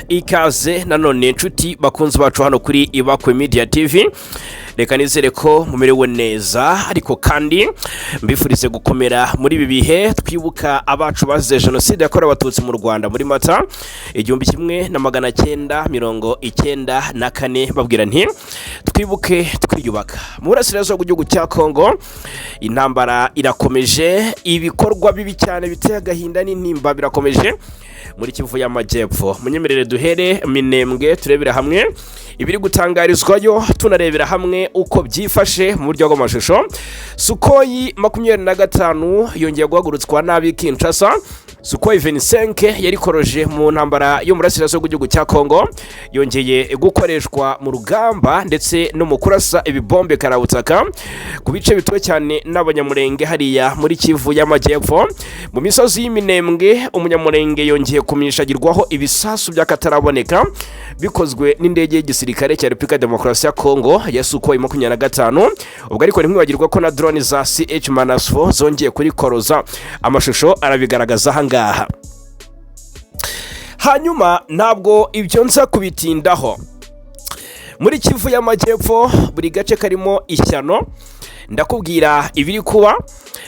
Ikaze nanone, inshuti bakunzi bacu, hano kuri Ibakwe Media TV. Reka nizere ko mumerewe neza, ariko kandi mbifurize gukomera muri ibi bihe twibuka abacu bazize Jenoside yakorewe Abatutsi mu Rwanda muri Mata 1994. Babwira nti: "Twibuke twiyubaka." Mu burasirazuba bw'igihugu cya Kongo intambara irakomeje, ibikorwa bibi cyane biteye agahinda n'intimba birakomeje muri Kivu y'Amajyepfo. Munyemerere duhere Minembwe, turebera hamwe ibiri gutangarizwayo, tunarebera hamwe uko byifashe mu buryo bw'amashusho. Sukhoi 25 yongeye guhagurutswa nabi Kinshasa. Sukhoi 25 yarikoroje mu ntambara yo mu burasirazuba bw'igihugu cya Kongo, yongeye gukoreshwa mu rugamba ndetse no mu kurasa ibibombe karabutaka ku bice bituwe cyane n'Abanyamurenge hariya muri Kivu y'Amajyepfo. Mu misozi y'Iminembwe, Umunyamurenge yongeye kumishagirwaho ibisasu by'akataraboneka bikozwe n'indege y'igisirikare cya Repubulika ya Demokarasi ya Kongo ya Sukhoi 25. Ubwo ariko ntimwibagirwa ko na drone za CH-4 zongeye kurikoroza, amashusho arabigaragaza ahangaha. Hanyuma ntabwo ibyo nza kubitindaho. Muri Kivu y'Amajyepfo buri gace karimo ishyano. Ndakubwira ibiri kuba,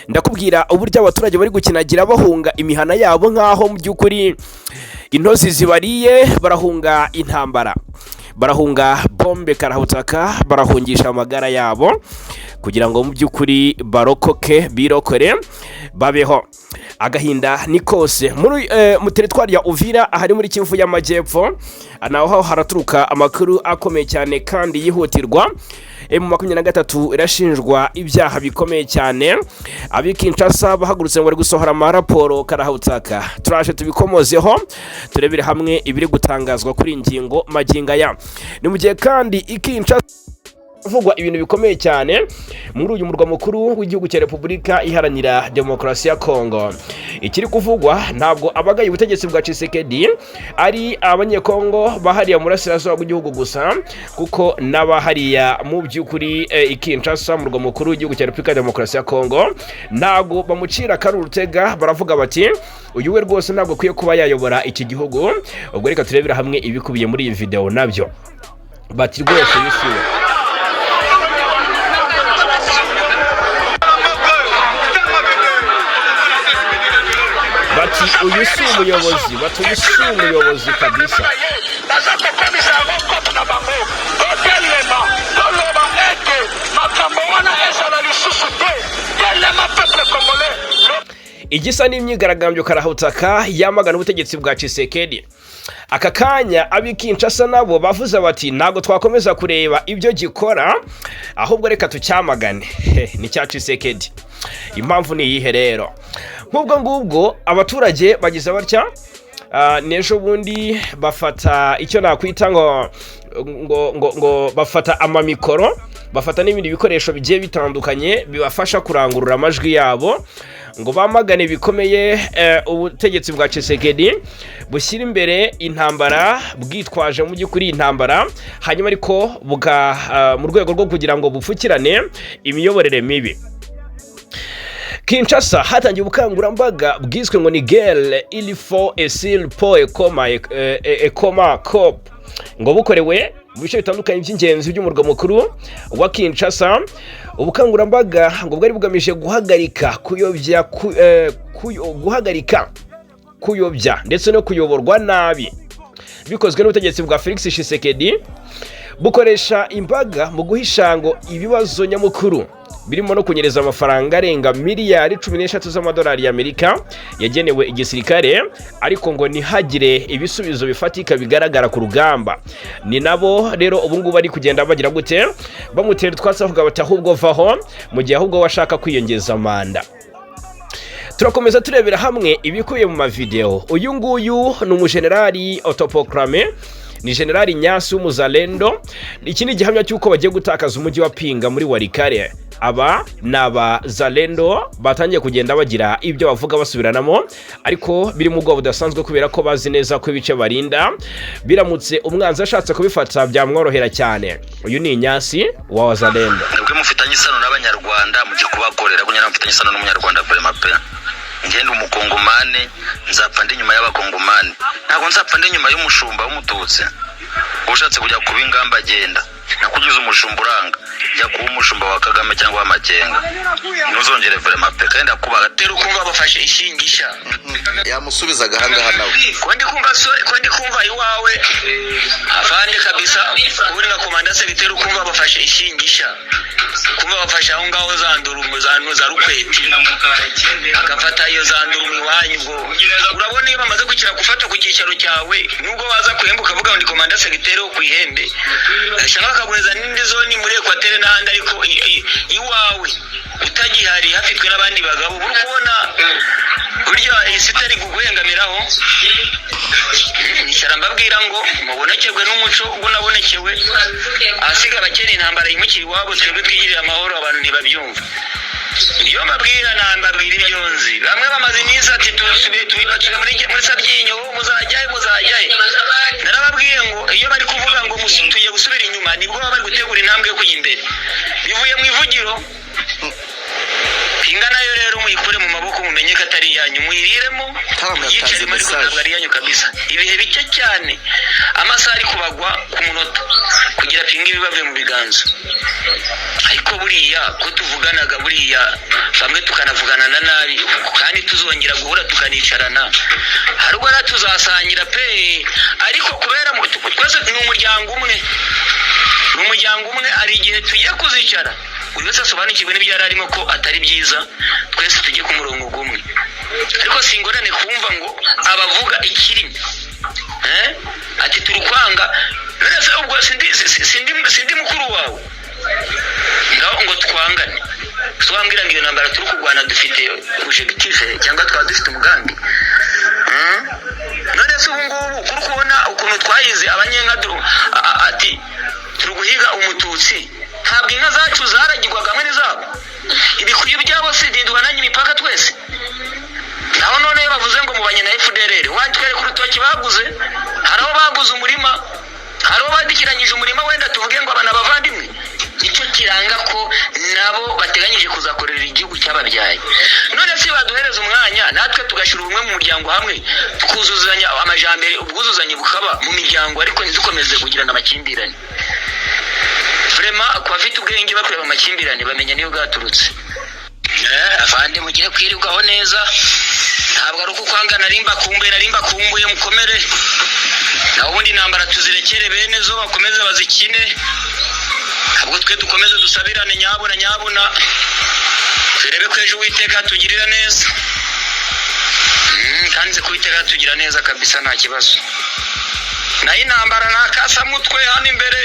ndakubwira uburyo abaturage bari gukinagira bahunga imihana yabo nk'aho mu by'ukuri intozi zibariye. Barahunga intambara, barahunga bombe karahutaka, barahungisha amagara yabo kugira ngo mu by'ukuri barokoke, birokore, babeho. Agahinda ni kose muri mu teritwari ya Uvira, ahari muri Kivu y'Amajyepfo. Naho haraturuka amakuru akomeye cyane kandi yihutirwa. M23 irashinjwa ibyaha bikomeye cyane. Ab'i Kinshasa bahagurutse ngo bari gusohora amaraporo karahutaka. Turaje tubikomozeho, turebere hamwe ibiri gutangazwa kuri iyi ngingo magingo aya. Ni mu gihe kandi i Kinshasa havugwa ibintu bikomeye cyane muri uyu murwa mukuru w'igihugu cya Repubulika Iharanira Demokarasi ya Kongo. Ikiri kuvugwa, ntabwo abagaye ubutegetsi bwa Tshisekedi ari Abanyekongo bahariya mu burasirazuba bw'igihugu gusa, kuko n'abahariya mu by'ukuri i Kinshasa, mu murwa mukuru w'igihugu cya Repubulika ya Demokarasi ya Kongo, ntabwo bamucira akari urutega. Baravuga bati: "Uyu we rwose ntabwo akwiye kuba yayobora iki gihugu." Ubwo reka turebere hamwe ibikubiye muri iyi videwo nabyo. Bati: "Rwose uyu si we." Bati: "Uyu si umuyobozi." Bati: "Uyu si umuyobozi kabisa." Baza kokomisa yango kope na bango. Totelema, toloba ete makambo wana ezala lisusu te. Telema, peuple congolais. Igisa n'imyigaragambyo karahutaka yamagana ubutegetsi bwa Tshisekedi. Aka kanya ab'i Kinshasa nabo bavuze bati: "Ntabwo twakomeza kureba ibyo gikora, ahubwo reka tucyamagane." Ni cya Tshisekedi. Impamvu ni iyihe rero? Nk'ubwo ngubwo abaturage bagize batya n'ejo bundi bafata icyo nakwita ngo bafata amamikoro, bafata n'ibindi bikoresho bigiye bitandukanye bibafasha kurangurura amajwi yabo ngo bamagane bikomeye ubutegetsi bwa Tshisekedi bushyira imbere intambara, bwitwaje mu by'ukuri intambara, hanyuma ariko mu rwego rwo kugira ngo bupfukirane imiyoborere mibi. Kinshasa hatangiye ubukangurambaga bwiswe ngo ni "Guerre il faut esili po ekoma ekoma cop", ngo bukorewe mu bice bitandukanye by'ingenzi by'umurwa mukuru wa Kinshasa. Ubukangurambaga ngo bwari bugamije guhagarika kuyobya, guhagarika kuyobya ndetse no kuyoborwa nabi bikozwe n'ubutegetsi bwa Felix Tshisekedi, bukoresha imbaga mu guhisha ngo ibibazo nyamukuru birimo no kunyereza amafaranga arenga miliyari 13 z'amadolari y'Amerika yagenewe igisirikare, ariko ngo ntihagire ibisubizo bifatika bigaragara ku rugamba. Ni nabo rero ubu ngubu bari kugenda bagira gute? Bamutera utwatsi, bavuga bati: "Ahubwo vaho", mu gihe ahubwo washaka kwiyongeza manda. Turakomeza turebera hamwe ibikubiye mu mavideo. Uyu nguyu ni umujenerali autoproclamé, ni Generali Nyasi w'Umuzalendo. Iki ni igihamya cy'uko bagiye gutakaza umujyi wa Pinga muri Walikale. Aba ni Abazalendo batangiye kugenda bagira ibyo bavuga basubiranamo, ariko biri mu bwoba budasanzwe, kubera ko bazi neza ko ibice barinda biramutse umwanzi ashatse kubifata byamworohera cyane. Uyu ni Nyasi wa Wazalendo. Mwebwe mufitanye isano n'Abanyarwanda, mujye kubakorera kugira ngo mufitanye isano n'Umunyarwanda, vraiment pe. Ngenda umukongomani, nzapfa ndi inyuma y'abakongomani, ntabwo nzapfa ndi inyuma y'umushumba w'umututsi. Ushatse kujya kuba ingamba, agenda nakugize umushumba uranga, jya kuba umushumba wa Kagame cyangwa wa Makenga, ntuzongere vraiment pe, kandi ndakubaga. Tera ukumva bafashe ishingisha. Yamusubizaga ahangaha nawe. Ko ndi kumva so, ko ndi kumva iwawe afande kabisa, ubundi nka commandant secteur, ukumva bafashe ishingisha, kumva bafashe aho ngaho za ndurumu, za rukweti, agafata iyo za ndurumu iwanyu. Ubwo urabona iyo bamaze gukira gufata ku cyicaro cyawe, nubwo waza kuhemba ukavuga ngo ndi commandant secteur wo ku ihembe, cyangwa bakaguheza n'indi zone muri Ekwatere n'ahandi, ariko iwawe utagihari hafitwe n'abandi bagabo, uri kubona burya isi itari kuguhengamiraho. Nicara mbabwira ngo mubonekerwe n'umuco unabonekewe, ahasiga abakeneye intambara yimukira iwabo, twebwe twigirire amahoro. Abantu ntibabyumva ibyo mbabwira, mbabwira ibyo nzi. Bamwe bamaze iminsi ati tusubiye tubibacira muri Sabyinyo, muzajyahe, muzajyahe. Narababwiye ngo iyo bari kuvuga ngo tugiye gusubira inyuma, nibwo baba bari gutegura intambwe yo kujya imbere. Bivuye mu ivugiro. Pinga nayo rero muyikure mu maboko, mumenye ko atari iyanyu, muyiriremo. Tamu yatanze Yicaremo, ariko message. ntabwo ari iyanyu kabisa. Ibihe bike cyane, amasaha ari kubagwa ku munota kugira pinga ibibavuye mu biganza. Ariko buriya ko tuvuganaga, buriya bamwe tukanavugana na nabi, kandi tuzongera guhura tukanicarana, hari ubwo rero tuzasangira pe. Ariko kubera twese ni umuryango umwe, ni umuryango umwe, hari igihe tugiye kuzicara, buri wese asobanukirwe n'ibyo yari arimo ko atari byiza, twese tujye ku murongo umwe. Ariko si ingorane kumva ngo abavuga ikirimi, eh? Ati turi kwanga. None se ubwo sindi mukuru wawe ngaho ngo twangane? Twambwira ngo iyo ntambara turi kurwana dufite objectif cyangwa twaba dufite umugambi? None se ubu ngubu kuri kubona ukuntu twayize abanyenka ati turi guhiga umututsi, ntabwo inka zacu zaragirwaga hamwe n'izabo, ibikuyu byabo si ntiduhananye imipaka twese? Naho none iyo bavuze ngo mubanye na FDLR, watwereka urutoki baguze? Hari aho baguze umurima? Hari aho bandikiranyije umurima? Wenda tuvuge ngo aba ni abavandimwe? Nicyo kiranga ko nabo bateganyije kuzakorera igihugu cyababyaye. None se baduhereza umwanya natwe tugashyira ubumwe mu muryango hamwe, tukuzuzanya amajambere, ubwuzuzanye bukaba mu miryango, ariko ntidukomeze kugirana amakimbirane. Vraiment, ku bafite ubwenge bakureba amakimbirane bamenya niyo bwaturutse. Afande, mugire kwirirwaho neza. Ntabwo ari uko kwanga, nari mbakumbuye, mukomere. Naho ubundi intambara tuzirekere bene zo bakomeze bazikine, ntabwo twe dukomeze dusabirane nyabuna nyabuna, turebe ko ejo Uwiteka tugirira neza. Kandi nzi ko Uwiteka tugira neza kabisa, nta kibazo. Naho intambara nta kasamutwe hano imbere,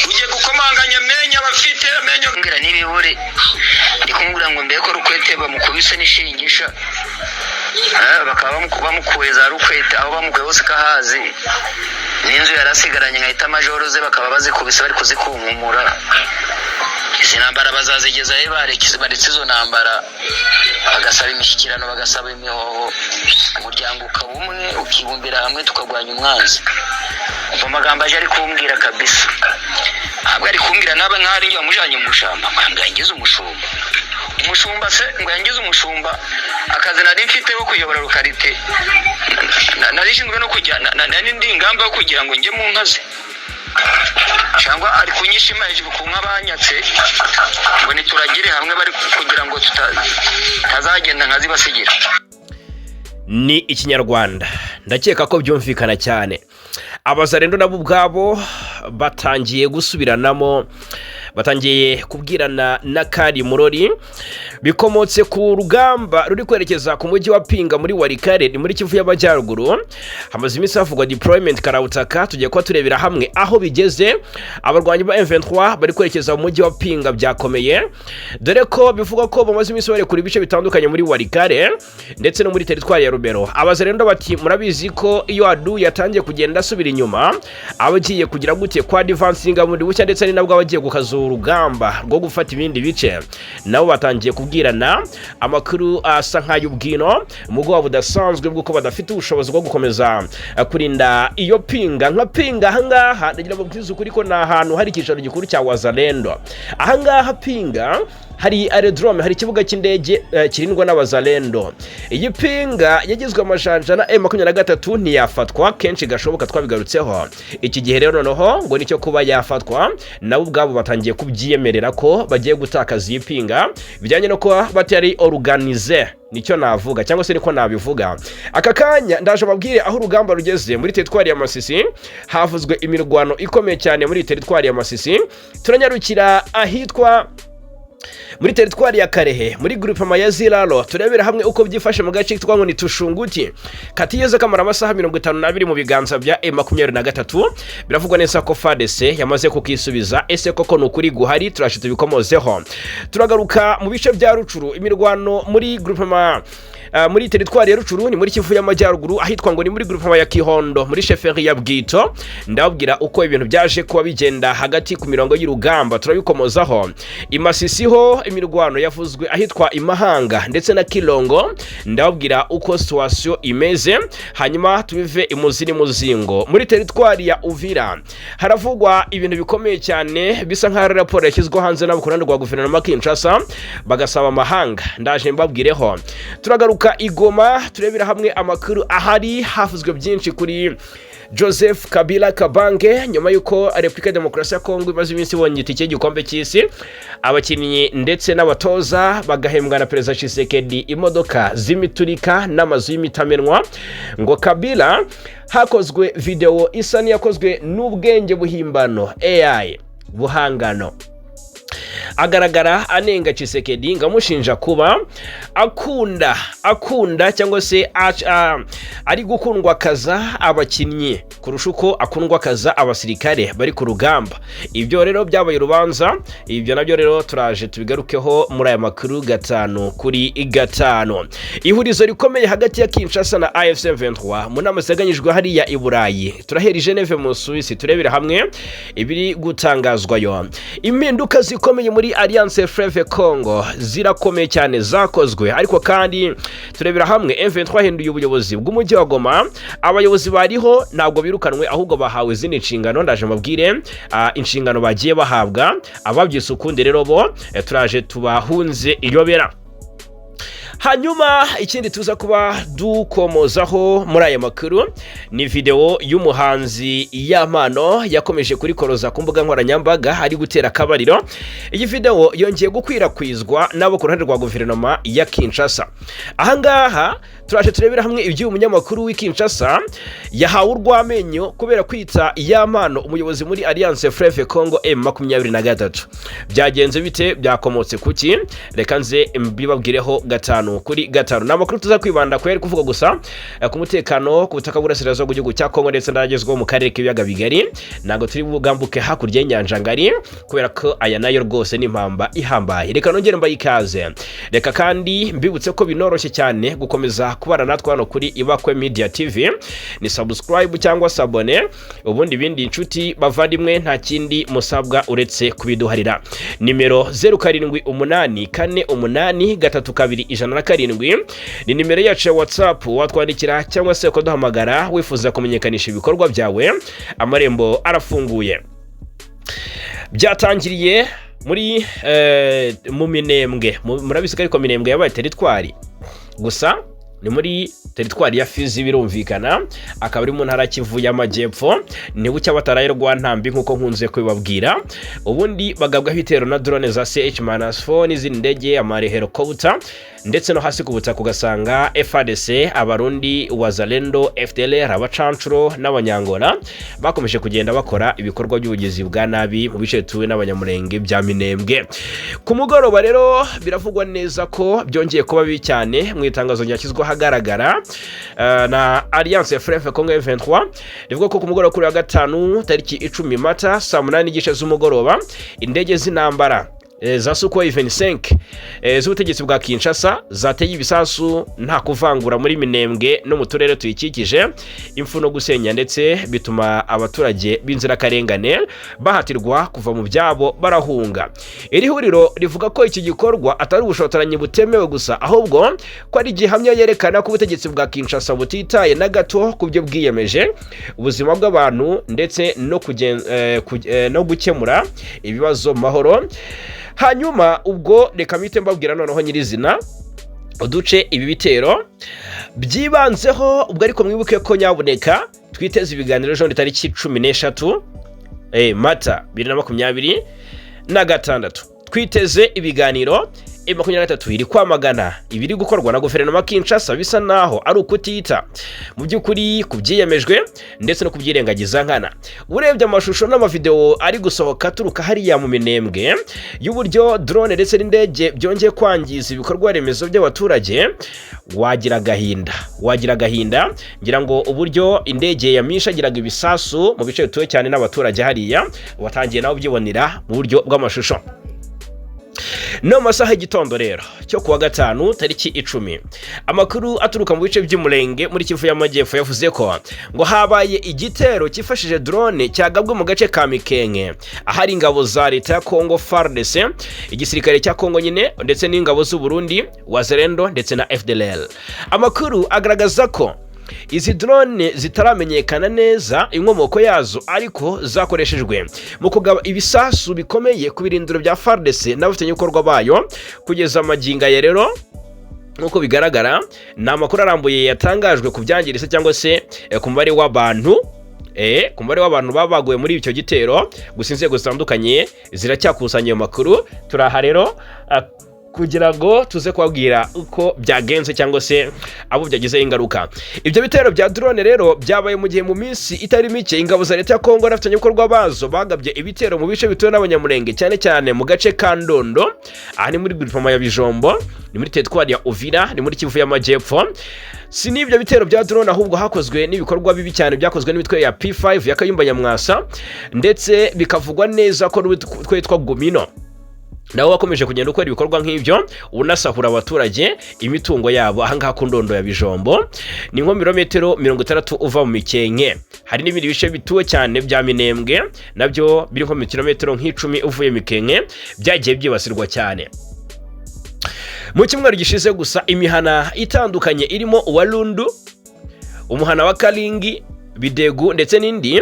ugiye gukomanganya amenyo, abafite amenyo mbwira n'ibibure. Ndi kumubwira ngo mbeko rukwete bamukubise n'ishingisha. Bakaba bamukuye za rukwete, aho bamukuye hose kahazi, n'inzu yarasigaranye nkahita majoro ze bakaba bazikubise bari kuzikunkumura. Izi ntambara bazazigeza he? Baretse izo ntambara, bagasaba imishyikirano, bagasaba imihoho, umuryango ukaba umwe, ukibumbira hamwe, tukarwanya umwanzi. Umva amagambo aje ari kumbwira kabisa, ntabwo ari kumbwira naba nk'aho njye wamujyanye mu ishyamba ngo yangize umushumba. Umushumba se ngo yangize umushumba? Akazi nari mfite ko kuyobora localité, nari nshinzwe no kujya nari ndi ingamba yo kugira ngo njye mu nka ze, cyangwa ari kunyishima hejuru ku nka banyatse ngo nituragire hamwe, bari kugira ngo tutazagenda nkazibasigira. Ni ikinyarwanda, ndakeka ko byumvikana cyane. Abazarendo nabo ubwabo batangiye gusubiranamo, batangiye kubwirana na kari murori. Bikomotse ku rugamba ruri kwerekeza ku mujyi wa Pinga muri Warikare, ni muri Kivu y'Amajyaruguru. Hamaze iminsi havugwa deployment karabutaka, tugiye kuba turebera hamwe aho bigeze. Abarwanyi ba M23 bari kwerekeza mu mujyi wa Pinga byakomeye, dore ko bivugwa ko bamaze iminsi barekura ibice bitandukanye muri Warikare ndetse no muri teritwari ya Rubero. Abazarendo bati murabizi ko iyo adu yatangiye kugenda asubira inyuma, aba agiye kugira gute kwa advancinga bundi bushya, ndetse ni nabwo aba agiye gukaza urugamba rwo gufata ibindi bice. Nabo batangiye kubwirana amakuru asa nk'ay'ubwino mu bwoba budasanzwe bw'uko badafite ubushobozi bwo gukomeza kurinda iyo Pinga. Nka Pinga ahangaha, ndagira ngo mbwize ukuri ko ni ahantu hari icyicaro gikuru cya Wazalendo ahangaha Pinga. Hari aerodrome, hari ikibuga cy'indege kirindwa n'Abazalendo. Iyi Pinga yagizwe amajanja na M23, ntiyafatwa kenshi gashoboka, twabigarutseho. Iki gihe rero noneho ngo nicyo kuba yafatwa. Nabo ubwabo batangiye kubyiyemerera ko bagiye gutakaza iyi Pinga, bijyanye no kuba batari organisé, nicyo navuga cyangwa se niko nabivuga. Aka kanya ndaje ababwire aho urugamba rugeze muri teritwari ya Masisi. Havuzwe imirwano ikomeye cyane muri teritwari ya Masisi. Turanyarukira ahitwa muri teritwari ya Karehe, muri groupement ya Ziralo, turebera hamwe uko byifashe mu gace kitwa ngo ni Tushunguti katigeze kamara amasaha 52 mu biganza bya M23. Biravugwa neza ko FARDC yamaze kukisubiza. Ese koko ni ukuri guhari? Turaje tubikomozeho. Turagaruka mu bice bya Rucuru, imirwano muri groupement, muri teritwari ya Rucuru, ni muri Kivu y'Amajyaruguru, ahitwa ngo ni muri groupement ya Kihondo, muri chefferie ya Bwito. Ndababwira uko ibintu byaje kuba bigenda hagati ku mirongo y'urugamba, turabikomozaho. Imasisi ho imirwano yavuzwe ahitwa Imahanga ndetse na Kilongo, ndababwira uko situation imeze, hanyuma tubive imuzi n'umuzingo. Muri teritwari ya Uvira haravugwa ibintu bikomeye cyane, bisa nk'aho ari raporo yashyizwe hanze n'abo ku ruhande rwa guverinoma Kinshasa, bagasaba amahanga. Ndaje mbabwireho. Turagaruka i Goma, turebera hamwe amakuru ahari. Havuzwe byinshi kuri Joseph Kabila Kabange nyuma y'uko Repubulika ya Demokarasi ya Kongo imaze iminsi ibonye itike y'igikombe cy'isi, abakinnyi ndetse n'abatoza bagahembwa na Perezida Tshisekedi imodoka z'imiturika n'amazu y'imitamenwa. Ngo Kabila hakozwe videwo isa n'iyakozwe n'ubwenge buhimbano, AI buhangano, agaragara anenga Tshisekedi ngo amushinja kuba akunda cyangwa se ari gukundwakaza abakinnyi kurusha uko akundwakaza abasirikare bari ku rugamba. Ibyo rero byabaye urubanza. Ibyo nabyo rero turaje tubigarukeho muri aya makuru gatanu kuri gatanu. Ihurizo rikomeye hagati ya Kinshasa na AFC 23 mu nama ziteganyijwe hariya i Burayi. Turahera i Geneve mu Suisse, turebera hamwe ibiri gutangazwayo. Impinduka zikomeye muri Alliance Fleuve Congo zirakomeye cyane zakozwe, ariko kandi turebera hamwe M23 yahinduye ubuyobozi bw'umujyi wa Goma. Abayobozi bariho ntabwo birukanwe, ahubwo bahawe izindi nshingano. Ndaje mbabwire inshingano bagiye bahabwa. Ababyise ukundi rero bo turaje tubahunze iyobera. Hanyuma ikindi tuza kuba dukomozaho muri aya makuru ni videwo y'umuhanzi Yampano yakomeje kurikoroza ku mbuga nkoranyambaga ari gutera akabariro. Iyi videwo yongeye gukwirakwizwa n'abo ku ruhande rwa guverinoma ya Kinshasa. Ahangaha turaje turebera hamwe iby'uyu munyamakuru w'i Kinshasa yahawe urw'amenyo kubera kwita Yampano umuyobozi muri Alliance Fleuve Congo M23. Byagenze bite? Byakomotse kuki? Reka nze mbibabwireho gatanu kuri gatanu. Ni amakuru tuza kwibanda ku yari kuvuga gusa ku mutekano ku butaka bw'uburasirazuba bw'igihugu cya Kongo ndetse n'agezweho mu karere k'ibiyaga bigari. Ntabwo turi bugambuke hakurya y'inyanja ngari, kubera ko aya nayo rwose ni impamba ihambaye. Reka nongere mbaye ikaze. Reka kandi mbibutse ko binoroshye cyane gukomeza kubana natwe hano kuri Ibakwe Media TV. Ni subscribe cyangwa s'abonner, ubundi ibindi, inshuti bavandimwe, nta kindi musabwa uretse kubiduharira. Nimero 0784832107 ni nimero yacu ya WhatsApp. Watwandikira cyangwa se ukaduhamagara wifuza kumenyekanisha ibikorwa byawe, amarembo arafunguye. Byatangiriye muri mu Minembwe. Murabizi ko ariko Minembwe yabaye teritwari, gusa ni muri teritwari ya Fizi, birumvikana akaba ari mu ntara ya Kivu y'Amajyepfo. Ni bucya bataraye rwa ntambi nk'uko nkunze kubibabwira. Ubundi bagabwaho ibitero na drone za CH-4 n'izindi ndege, amahelicopter, ndetse no hasi ku butaka ugasanga FARDC, Abarundi, Wazalendo, FDLR, abacancuro n'Abanyangora bakomeje kugenda bakora ibikorwa by'ubugizi bwa nabi mu bice bituwe n'Abanyamurenge bya Minembwe. Ku mugoroba rero biravugwa neza ko byongeye kuba bibi cyane. Mu itangazo ryashyizwe ahagaragara na Alliance Fleuve Congo M23 rivuga ko ku mugoroba kuri wa gatanu tariki 10 Mata saa 8:30 z'umugoroba, indege z'intambara za Sukhoi 25 z'ubutegetsi bwa Kinshasa zateye ibisasu nta kuvangura muri Minembwe no mu turere tuyikikije, impfu no gusenya, ndetse bituma abaturage b'inzirakarengane bahatirwa kuva mu byabo barahunga. Iri huriro rivuga ko iki gikorwa atari ubushotoranyi butemewe gusa, ahubwo ko ari gihamya yerekana ko ubutegetsi bwa Kinshasa butitaye na gato ku byo bwiyemeje, ubuzima bw'abantu ndetse no gukemura ibibazo mu mahoro. Hanyuma ubwo reka mpite mbabwira noneho nyirizina uduce ibi bitero byibanzeho. Ubwo ariko mwibuke ko nyabuneka twiteze ibiganiro ejo tariki 13 Mata 2026. Twiteze ibiganiro. M23 iri kwamagana ibiri gukorwa na guverinoma Kinshasa, bisa naho ari ukutita mu by'ukuri ku byiyemejwe ndetse no kubyirengagiza nkana. Urebye amashusho n'amavideo ari gusohoka aturuka hariya mu Minembwe y'uburyo drone ndetse n'indege byongeye kwangiza ibikorwa remezo by'abaturage, wagira agahinda, wagira agahinda. Ngira ngo uburyo indege yamishagiraga ibisasu mu bice bituwe cyane n'abaturage hariya, watangiye nawe ubyibonera mu buryo bw'amashusho. No mu masaha y'igitondo rero cyo kuwa gatanu tariki 10, amakuru aturuka mu bice by'Umurenge muri Kivu y'Amajyepfo yavuze ko ngo habaye igitero cyifashishije drone cyagabwe mu gace ka Mikenke, ahari ingabo za leta ya Congo FARDC, igisirikare cya Congo nyine, ndetse n'ingabo z'u Burundi, Wazalendo ndetse na FDLR. Amakuru agaragaza ko izi drone zitaramenyekana neza inkomoko yazo, ariko zakoreshejwe mu kugaba ibisasu bikomeye ku birindiro bya FARDC n'abafatanyabikorwa bayo. Kugeza amagingo aya rero, nk'uko bigaragara, ni amakuru arambuye yatangajwe ku byangiritse cyangwa se ku mubare w'abantu baba baguye muri icyo gitero. Gusa inzego zitandukanye ziracyakusanya ayo makuru. Turaha rero kugira ngo tuze kubabwira uko byagenze cyangwa se abo byagizeho ingaruka. Ibyo bitero bya drone rero byabaye mu gihe mu minsi itari mike ingabo za leta ya Kongo n'abafatanyabikorwa bazo bagabye ibitero mu bice bituwe n'Abanyamurenge, cyane cyane mu gace ka Ndondo. Aha ni muri groupement ya Bijombo, ni muri teritwari ya Uvira, ni muri Kivu y'Amajyepfo. Si n'ibyo bitero bya drone, ahubwo hakozwe n'ibikorwa bibi cyane byakozwe n'imitwe ya P5 ya Kayumba Nyamwasa, ndetse bikavugwa neza ko n'utwe twitwa Gumino nawe wakomeje kugenda ukora ibikorwa nk'ibyo, unasahura abaturage imitungo yabo. Ahangaha ku Ndondo ya Bijombo ni nko birometero 60 uva mu Mikenke. Hari n'ibindi bice bituwe cyane bya Minembwe nabyo biri nko mu kilometero nk'10 uvuye Mikenke, byagiye byibasirwa cyane. Mu cyumweru gishize gusa, imihana itandukanye irimo uwa Rundu, umuhana wa Karingi, Bidegu ndetse n'indi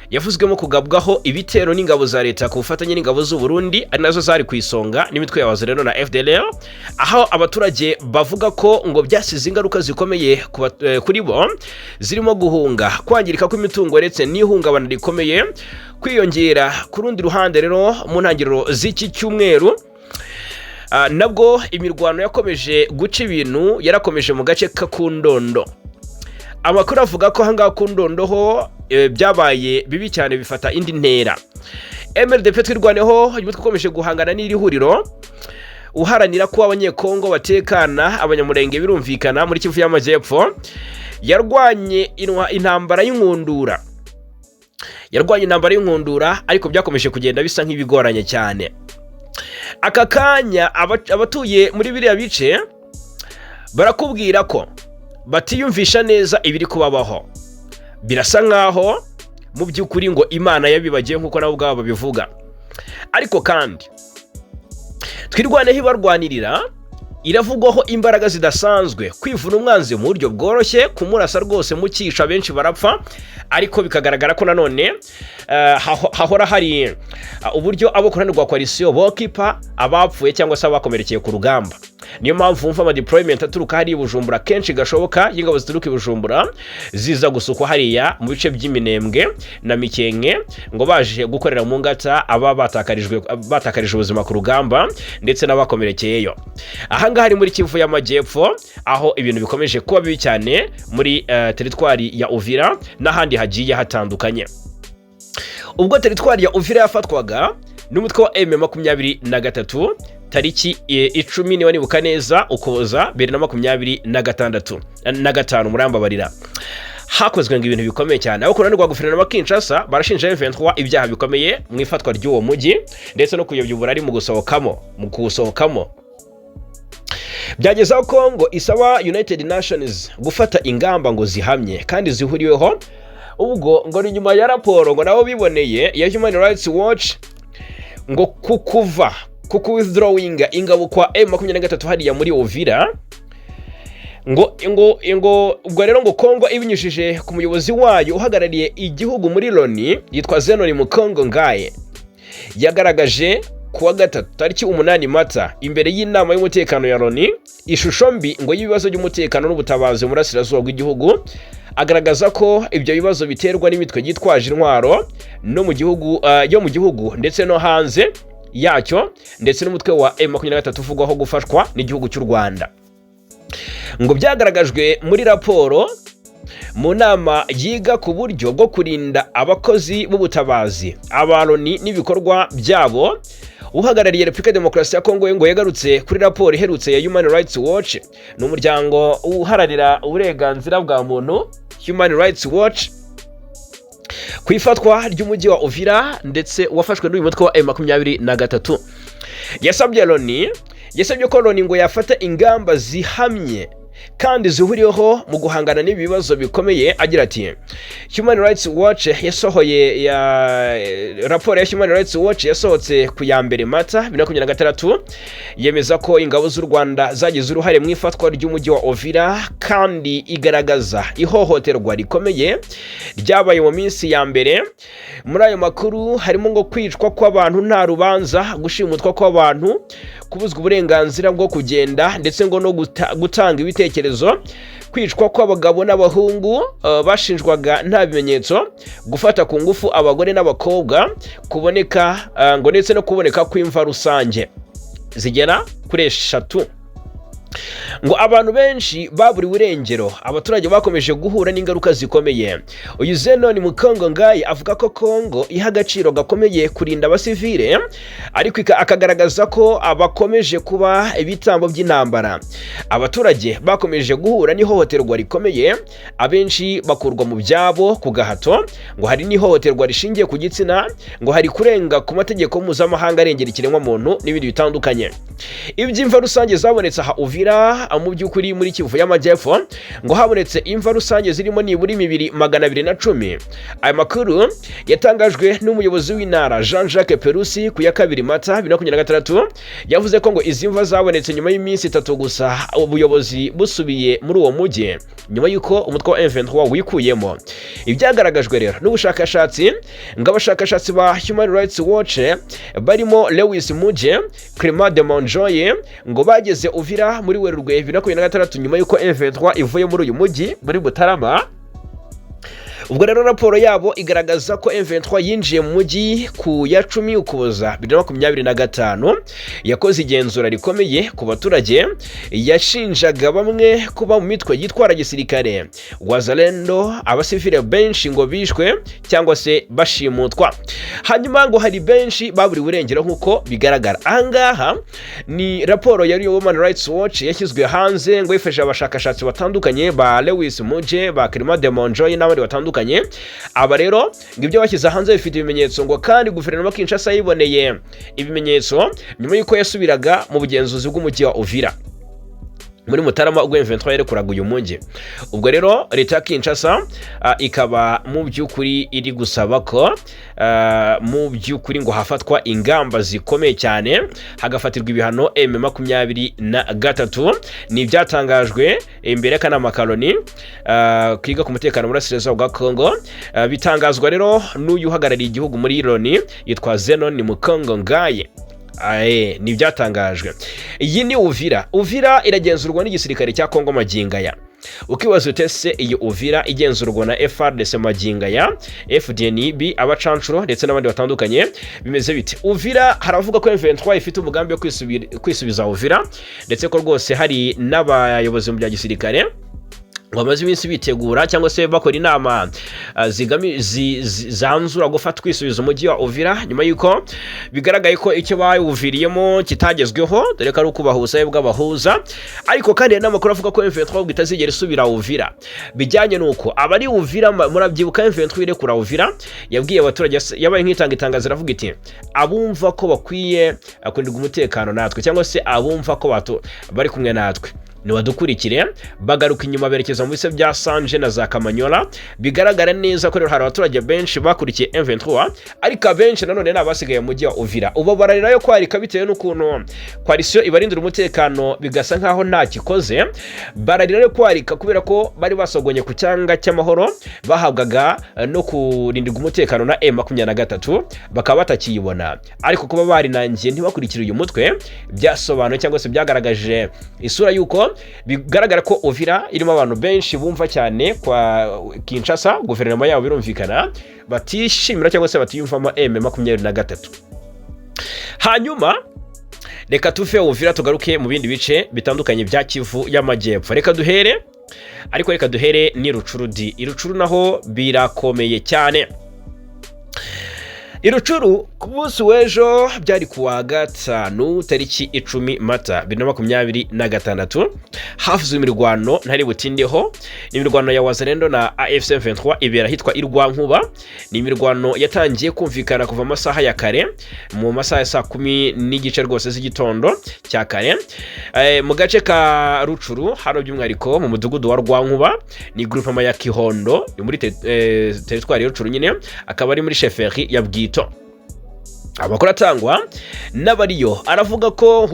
yavuzwemo kugabwaho ibitero n'ingabo za leta ku bufatanye n'ingabo z'u Burundi, ari nazo zari ku isonga, n'imitwe ya Wazalendo na FDLR, aho abaturage bavuga ko ngo byasize ingaruka zikomeye kuri bo, zirimo guhunga, kwangirika kw'imitungo ndetse n'ihungabana rikomeye kwiyongera. Ku rundi ruhande rero, mu ntangiriro z'iki cyumweru nabwo imirwano yakomeje guca ibintu, yarakomeje mu gace ka Kundondo. Amakuru avuga ko ahangaha ku Ndondo ho byabaye bibi cyane, bifata indi ntera. MRDP Twirwaneho, umutwe ukomeje guhangana n'iri huriro uharanira ko Abanyekongo batekana, Abanyamurenge birumvikana muri Kivu y'Amajyepfo, yarwanye intambara y'inkundura, yarwanye intambara y'inkundura, ariko byakomeje kugenda bisa nk'ibigoranye cyane. Aka kanya abatuye muri biriya bice barakubwira ko batiyumvisha neza ibiri kubabaho. Birasa nkaho mu by'ukuri ngo Imana yabibagiye, nk'uko nabo ubwabo babivuga. Ariko kandi Twirwaneho ibarwanirira, iravugwaho imbaraga zidasanzwe, kwivuna umwanzi mu buryo bworoshye, kumurasa rwose mukica benshi barapfa. Ariko bikagaragara ko nanone hahora hari uburyo abo ku ruhande rwa coalition bokipa abapfuye cyangwa se abakomerekeye ku rugamba. Niyo mpamvu wumva amadeployment aturuka hariya i Bujumbura kenshi gashoboka, y'ingabo zituruka i Bujumbura ziza gusukwa hariya mu bice by'Iminembwe na Mikenke, ngo baje gukorera mu ngata aba batakarijwe ubuzima ku rugamba ndetse n'abakomerekeyeyo. Ahangaha ni muri Kivu y'Amajyepfo, aho ibintu bikomeje kuba bibi cyane muri teritwari ya Uvira n'ahandi hagiye hatandukanye. Ubwo teritwari ya Uvira yafatwaga n'umutwe wa M23 tariki 10, niba nibuka neza, Ukuboza 2025 na gatanu, murambabarira, hakozwe ngo ibintu bikomeye cyane. Aho ku ruhande rwa guverinoma Kinshasa barashinja M23 ibyaha bikomeye mu ifatwa ry'uwo mujyi ndetse no kuyobya uburari mu kuwusohokamo. Byageze aho Congo isaba United Nations gufata ingamba ngo zihamye kandi zihuriweho. Ubwo ngo ni nyuma ya raporo ngo nabo biboneye ya Human Rights Watch ngo kukuva kuku withdrawing ingabo kwa M23 hariya muri Uvira. Ngo ubwo rero ngo Congo ibinyujije ku muyobozi wayo uhagarariye igihugu muri Loni yitwa Zenon Mukongo Ngaye yagaragaje Kuwa gatatu tariki 8 Mata, imbere y'inama y'umutekano ya Loni, ishusho mbi ngo y'ibibazo by'umutekano n'ubutabazi mu burasirazuba bw'igihugu, agaragaza ko ibyo bibazo biterwa n'imitwe yitwaje intwaro no mu gihugu, yo mu gihugu ndetse no hanze yacyo, ndetse n'umutwe wa M23 uvugwaho gufashwa n'igihugu cy'u Rwanda. Ngo byagaragajwe muri raporo mu nama yiga ku buryo bwo kurinda abakozi b'ubutabazi aba Loni n'ibikorwa byabo. Uhagarariye Repubulika ya Demokarasi ya Kongo ngo yagarutse kuri raporo iherutse ya Human Rights Watch, ni umuryango uharanira uburenganzira bwa muntu, Human Rights Watch, ku ifatwa ry'umujyi wa Uvira ndetse wafashwe n'uyu mutwe wa M23. Yasabye Loni, yasabye ko Loni ngo yafata ingamba zihamye kandi zihuriweho mu guhangana n'ibi bibazo bikomeye, agira ati: "Human Rights Watch yasohoye ya raporo ya Human Rights Watch yasohotse ku ya 1 Mata 2026 yemeza ko ingabo z'u Rwanda zagize uruhare mu ifatwa ry'umujyi wa Uvira, kandi igaragaza ihohoterwa rikomeye ryabaye mu minsi ya mbere. Muri ayo makuru harimo ngo kwicwa kw'abantu nta rubanza, gushimutwa kw'abantu, kubuzwa uburenganzira bwo kugenda ndetse ngo no gutanga ibitekerezo, kwicwa kw'abagabo n'abahungu bashinjwaga nta bimenyetso, gufata ku ngufu abagore n'abakobwa, kuboneka ngo ndetse no kuboneka kw'imva rusange zigera kuri 3. Ngo abantu benshi baburiwe irengero, abaturage bakomeje guhura n'ingaruka zikomeye." Uyu Zenon Mukongo Ngayi avuga ko Kongo iha agaciro gakomeye kurinda abasivile, ariko akagaragaza ko bakomeje kuba ibitambo by'intambara. Abaturage bakomeje guhura n'ihohoterwa rikomeye, abenshi bakurwa mu byabo ku gahato. Ngo hari n'ihohoterwa rishingiye ku gitsina, ngo hari kurenga ku mategeko mpuzamahanga arengera ikiremwamuntu n'ibindi bitandukanye. Iby'imva rusange zabonetse aha Uvira, mu by'ukuri muri Kivu y'Amajyepfo, ngo habonetse imva rusange zirimo nibura imibiri 210. Aya makuru yatangajwe n'umuyobozi w'intara Jean Jacques Perusi ku ya 2 Mata 2026. Yavuze ko ngo izi mva zabonetse nyuma y'iminsi 3 gusa ubuyobozi busubiye muri uwo mujyi nyuma y'uko umutwe wa M23 wikuyemo. Ibyagaragajwe rero n'ubushakashatsi, ngo abashakashatsi ba Human Rights Watch barimo Lewis Muje, Clement de Monjoye, ngo bageze Uvira muri Werurwe 2026 nyuma y'uko M23 ivuye muri uyu mujyi muri Mutarama. Ubwo rero raporo yabo igaragaza ko M23 yinjiye mu mujyi ku ya 10 Ukuboza 2025, yakoze igenzura rikomeye ku baturage, yashinjaga bamwe kuba mu mitwe yitwara gisirikare Wazalendo. Abasivile benshi ngo bishwe cyangwa se bashimutwa, hanyuma ngo hari benshi baburiwe irengero nk'uko bigaragara ahangaha. Ni raporo ya Human Rights Watch yashyizwe hanze ngo yifashishije abashakashatsi batandukanye ba Lewis Muje, ba Clement de Monjoy n'abandi batandukanye. Aba rero ngo ibyo bashyize hanze bifite ibimenyetso, ngo kandi guverinoma Kinshasa yiboneye ibimenyetso nyuma y'uko yasubiraga mu bugenzuzi bw'umujyi wa Uvira muri Mutarama ubwo M23 yarekuraga uyu mujyi. Ubwo rero leta ya Kinshasa ikaba mu by'ukuri iri gusaba ko mu by'ukuri ngo hafatwa ingamba zikomeye cyane, hagafatirwa ibihano M23. Ni ibyatangajwe imbere y'akanama ka Loni kiga ku mutekano muri Burasirazuba bwa Congo. Bitangazwa rero n'uyu uhagarariye igihugu muri Loni yitwa Zenon Mukongo Ngaye. Aye, ni ibyatangajwe. Iyi ni Uvira. Uvira iragenzurwa n'igisirikare cya Kongo magingo aya. Ukibaza ute se iyi Uvira igenzurwa na FARDC magingo aya, FDNB, abacanshuro ndetse n'abandi batandukanye, bimeze bite? Uvira haravuga ko M23 ifite umugambi wo kwisubiza Uvira, ndetse ko rwose hari n'abayobozi mu bya gisirikare ngo bamaze iminsi bitegura cyangwa se bakora inama zanzura gufata kwisubiza umujyi wa Uvira nyuma y'uko bigaragaye ko icyo bawuviriyemo kitagezweho, dore ko ari ukubaha ubusabe bw'abahuza. Ariko kandi hari n'amakuru avuga ko M23 itazigera isubira Uvira, bijyanye n'uko abari Uvira, murabyibuka M23 irekura Uvira yabwiye abaturage, yabaye nk'itanga itangazo iravuga iti: "Abumva ko bakwiye kurindirwa umutekano natwe cyangwa se abumva ko bari kumwe natwe Nibadukurikire. Bagaruka inyuma berekeza mu bice bya Sanje na za Kamanyola. Bigaragara neza ko rero hari abaturage benshi bakurikiye M23, ariko abenshi nanone ni abasigaye mu mujyi wa Uvira. Ubu bararira yo kwarika bitewe n'ukuntu coalition ibarindira umutekano bigasa nkaho nta kikoze. Bararira yo kwarika kubera ko bari basogonye ku cyanga cy'amahoro bahabwaga no kurindirwa umutekano na M23, bakaba batakiyibona. Ariko kuba barinangiye ntibakurikire uyu mutwe byasobanuye cyangwa se byagaragaje isura y'uko bigaragara ko Uvira irimo abantu benshi bumva cyane kwa Kinshasa, guverinoma yabo, birumvikana batishimira cyangwa se batiyumvamo M23. Hanyuma reka tuve Uvira tugaruke mu bindi bice bitandukanye bya Kivu y'Amajyepfo. Reka duhere, ariko reka duhere ni Rutshuru di. I Rutshuru naho birakomeye cyane. I Rutshuru ku munsi w'ejo, byari ku wa gatanu tariki 10 Mata 2026, havuzwe imirwano ntari butindeho. Ni imirwano ya Wazalendo na AFC 23 ibera ahitwa Irwankuba. Ni imirwano yatangiye kumvikana kuva amasaha ya kare, mu masaha ya saa 10:30 rwose z'igitondo cya kare, mu gace ka Rutshuru hano, by'umwihariko mu mudugudu wa Rwankuba. Ni groupement ya Kihondo, ni muri teritwari ya Rutshuru nyine, akaba ari muri chefferie ya Bwito. Amakuru atangwa n'abariyo aravuga ko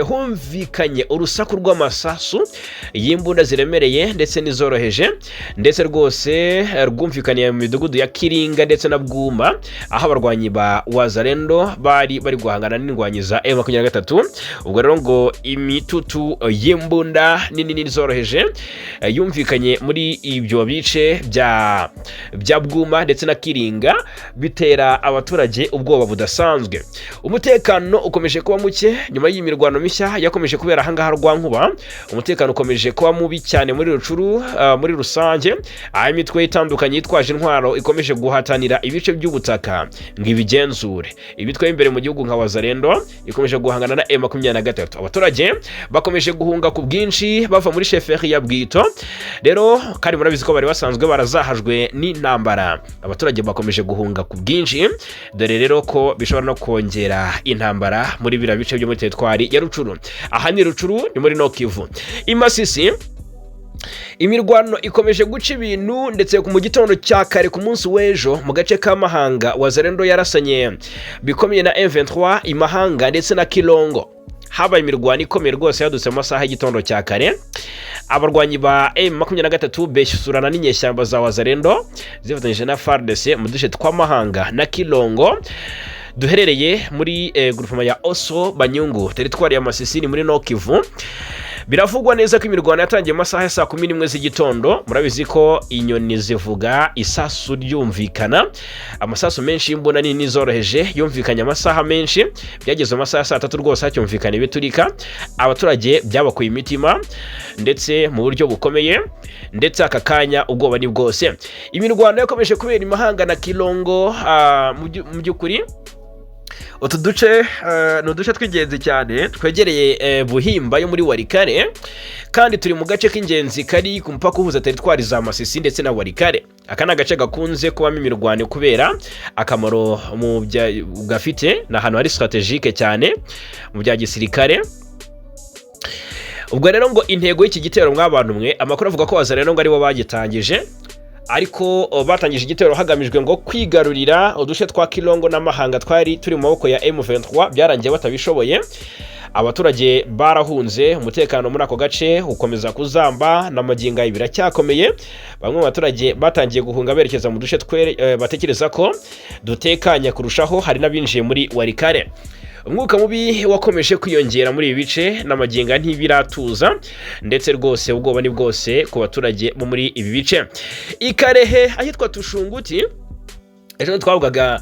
humvikanye urusaku rw'amasasu y'imbunda ziremereye ndetse n'izoroheje, ndetse rwose rwumvikaniye mu midugudu ya Kiringa ndetse na Bwuma, aho abarwanyi ba Wazalendo bari bari guhangana n'indwanyi za M23. Ubwo rero ngo imitutu y'imbunda nini n'izoroheje yumvikanye muri ibyo bice bya Bwuma ndetse na Kiringa, bitera abaturage ubwoba budasanzwe. Umutekano ukomeje kuba muke nyuma y'iyi mirwano mishya yakomeje kubera ahangaha Rwankuba. Umutekano ukomeje kuba mubi cyane muri Rutshuru muri rusange, aho imitwe itandukanye yitwaje intwaro ikomeje guhatanira ibice by'ubutaka ngo ibigenzure. Imitwe y'imbere mu gihugu nka Wazalendo ikomeje guhangana na M23. Abaturage bakomeje guhunga ku bwinshi bava muri chefferie ya Bwito. Rero kandi murabizi ko bari basanzwe barazahajwe n'intambara. Abaturage bakomeje guhunga ku bwinshi, dore rero ko bishobora no kongera intambara muri biriya bice byo muri teritwari ya Rutshuru. Aha ni Rutshuru, ni muri Nord Kivu. I Masisi imirwano ikomeje guca ibintu, ndetse mu gitondo cya kare ku munsi w'ejo mu gace ka Mahanga, Wazalendo yarasanye bikomeye na M23. I Mahanga ndetse na Kilongo habaye imirwano ikomeye rwose yadutse mu masaha y'igitondo cya kare. Abarwanyi ba M23 beshyurana n'inyeshyamba za Wazalendo zifatanyije na FARDC mu duce twa Mahanga na Kilongo duherereye muri groupement ya Oso Banyungu, teritwari ya Masisi, ni muri Nord Kivu. Biravugwa neza ko imirwano yatangiye mu masaha ya saa 11 z'igitondo. Murabizi ko inyoni zivuga isasu ryumvikana. Amasasu menshi y'imbunda nini zoroheje yumvikanye amasaha menshi. Byageze mu masaha ya saa 3 rwose hacyumvikana ibiturika. Abaturage byabakuye imitima ndetse mu buryo bukomeye, ndetse aka kanya ubwoba ni bwose. Imirwano yakomeje kubera i Mahanga na Kilongo. Mu by'ukuri utu duce ni uduce tw'ingenzi cyane twegereye Buhimba yo muri Walikale, kandi turi mu gace k'ingenzi kari ku mupaka uhuza teritwari za Masisi ndetse na Walikale. Aka ni agace gakunze kubamo imirwano kubera akamaro mu bya gafite, ni ahantu hari stratégique cyane mu bya gisirikare. Ubwo rero ngo intego y'iki gitero, mw'abantu mwe, amakuru avuga ko Wazalendo ngo aribo bagitangije, ariko batangije igitero hagamijwe ngo kwigarurira uduce twa Kilongo n'Amahanga twari turi mu maboko ya M23. Byarangiye batabishoboye, abaturage barahunze, umutekano muri ako gace ukomeza kuzamba na magingo aya biracyakomeye. Bamwe mu baturage batangiye guhunga berekeza mu duce batekereza ko dutekanye kurushaho, hari n'abinjiye muri Walikale. Umwuka mubi wakomeje kwiyongera muri ibi bice n'amagingo ntibiratuza, ndetse rwose ubwoba ni bwose ku baturage bo muri ibi bice. I Kalehe ahitwa Tushunguti, ejo twavugaga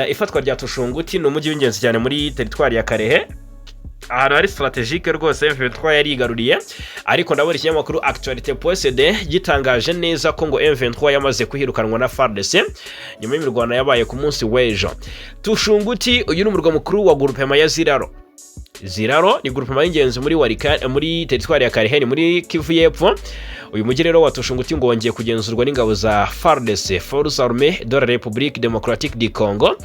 ifatwa rya Tushunguti, ni umujyi w'ingenzi cyane muri teritwari ya Kalehe, ahantu hari stratégique rwose M23 yarigaruriye. Ariko ndabona ikinyamakuru Actualité.cd gitangaje neza ko ngo M23 yamaze kuhirukanwa na FARDC nyuma y'imirwano yabaye ku munsi w'ejo. Tushunguti, uyu ni umurwa mukuru wa groupement ya Ziraro. Ziraro ni groupement y'ingenzi muri Warika, muri teritwari ya Kalehe, ni muri Kivu y'Epfo. Uyu mujyi rero wa Tushunguti ngo wongeye kugenzurwa n'ingabo za FARDC, Forces Armées de la République Démocratique du Congo.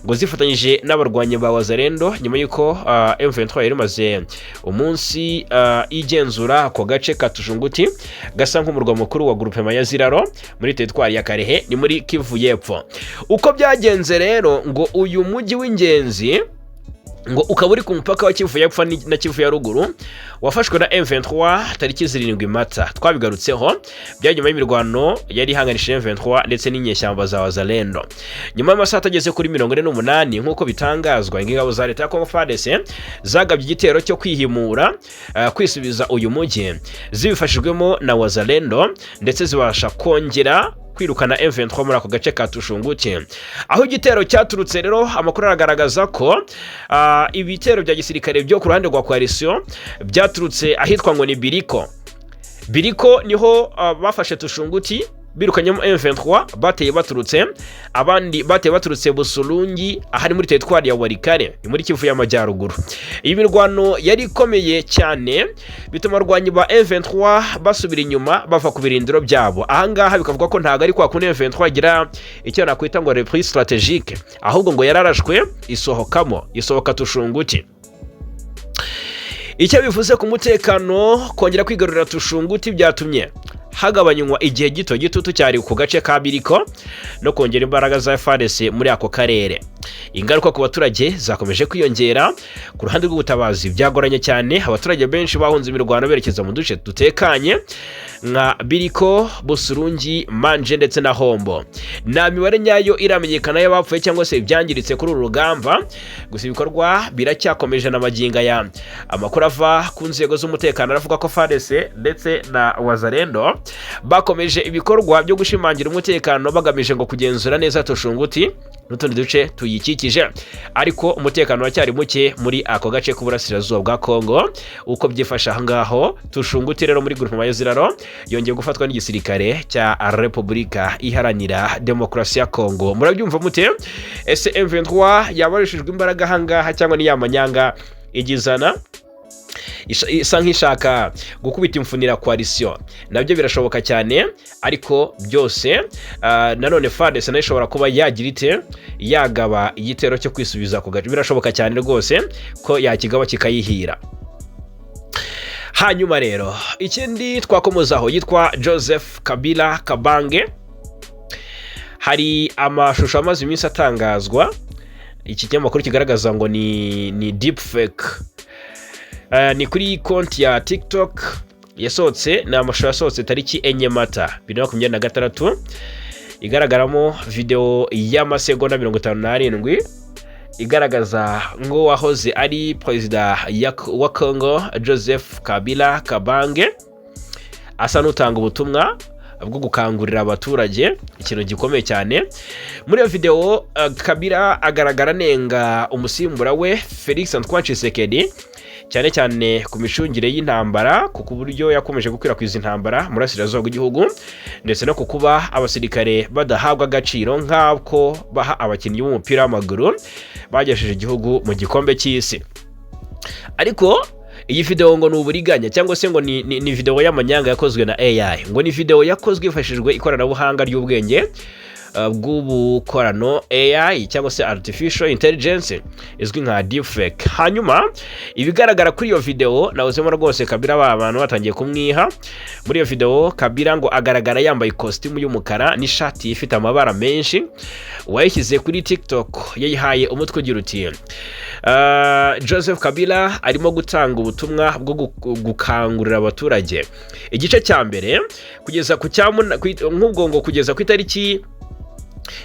ngo zifatanyije n'abarwanyi ba Wazalendo, nyuma y'uko M23 yari imaze umunsi igenzura ako gace ka Tushunguti gasa nk'umurwa mukuru wa groupement ya Ziraro muri teritwari ya Karehe, ni muri Kivu y'Epfo. Uko byagenze rero, ngo uyu mujyi w'ingenzi, ngo ukaba uri ku mupaka wa Kivu y'Epfo na Kivu ya Ruguru, wafashwe na M23 tariki 7 Mata. Twabigarutseho, byari nyuma y'imirwano yari ihanganishije M23 ndetse n'inyeshyamba za Wazalendo. Nyuma y'amasaha atageze kuri 48, nk'uko bitangazwa, ingabo za leta ya Congo FARDC zagabye igitero cyo kwihimura, kwisubiza uyu mujyi zibifashijwemo na Wazalendo, ndetse zibasha kongera kwirukana M23 muri ako gace ka Tushunguti. Aho igitero cyaturutse rero, amakuru aragaragaza ko ibitero bya gisirikare byo ku ruhande rwa coalition byaturutse ahitwa ngo ni Biriko. Biriko niho bafashe Tushunguti birukanyemo M23 bateye baturutse. Abandi bateye baturutse Busurungi, ahari muri teritwari ya Walikale, ni muri Kivu y'Amajyaruguru. Iyi mirwano yari ikomeye cyane, bituma abarwanyi ba M23 basubira inyuma, bava ku birindiro byabo. Ahangaha bikavuga ko ntabwo ari kwa kundi M23 igira icyo nakwita ngo repli stratégique, ahubwo ngo yararashwe isohokamo, isohoka Tushunguti. Icyo bivuze ku mutekano: kongera kwigarurira Tushunguti byatumye hagabanywa igihe gito gitutu cyari ku gace ka Biriko no kongera imbaraga za FARDC muri ako karere. Ingaruka ku baturage zakomeje kwiyongera. Ku ruhande rw'ubutabazi byagoranye cyane. Abaturage benshi bahunze imirwano berekeza mu duce dutekanye nka Biriko, Busurungi, Manje ndetse na Hombo. Nta mibare nyayo iramenyekana y'abapfuye cyangwa se ibyangiritse kuri uru rugamba, gusa ibikorwa biracyakomeje na magingo aya. Amakuru ava ku nzego z'umutekano aravuga ko FARDC ndetse na Wazalendo bakomeje ibikorwa byo gushimangira umutekano, bagamije ngo kugenzura neza Tushunguti n'utundi duce tuyikikije, ariko umutekano uracyari muke muri ako gace k'uburasirazuba bwa Kongo. Uko byifashe aho ngaho Tushunguti rero, muri groupement ya Ziraro, yongeye gufatwa n'igisirikare cya Repubulika Iharanira Demokarasi ya Kongo. Murabyumva mute? Ese M23 yabarishijwe imbaraga ahangaha, cyangwa ni ya manyanga igizana isa nk'ishaka gukubita imfunira coalition? Nabyo birashoboka cyane, ariko byose nanone FARDC nayo ishobora kuba yagira ite, yagaba igitero cyo kwisubiza ku gace. Birashoboka cyane rwose ko yakigaba kikayihira. Hanyuma rero ikindi twakomozaho, yitwa Joseph Kabila Kabange. Hari amashusho amaze iminsi atangazwa, iki kinyamakuru kigaragaza ngo ni deep fake. Ni kuri konti ya TikTok yasohotse, ni amashusho yasohotse tariki 4 Mata 2026, igaragaramo videwo y'amasegonda 57 igaragaza ngo wahoze ari perezida wa Congo Joseph Kabila Kabange asa n'utanga ubutumwa bwo gukangurira abaturage ikintu gikomeye cyane. Muri iyo videwo, Kabila agaragara anenga umusimbura we Felix Antoine Tshisekedi, cyane cyane ku micungire y'intambara, ku buryo yakomeje gukwirakwiza intambara mu burasirazuba bw'igihugu, ndetse no ku kuba abasirikare badahabwa agaciro nk'ako baha abakinnyi b'umupira w'amaguru bagejeje igihugu mu gikombe cy'isi. Ariko iyi videwo ngo ni uburiganya, cyangwa se ngo ni videwo y'amanyanga yakozwe na AI. Ngo ni videwo yakozwe hifashishijwe ikoranabuhanga ry'ubwenge bw'ubukorano AI, cyangwa se artificial intelligence, izwi nka deepfake. Hanyuma ibigaragara kuri iyo videwo, nawuzemo rwose Kabila ba bantu batangiye kumwiha. Muri iyo videwo Kabila ngo agaragara yambaye ikositimu y'umukara n'ishati ifite amabara menshi. Uwayishyize kuri TikTok yayihaye umutwe ugira uti: "Joseph Kabila arimo gutanga ubutumwa bwo gukangurira abaturage." Igice cya mbere kugeza ku cya nk'ubwo ngo kugeza ku itariki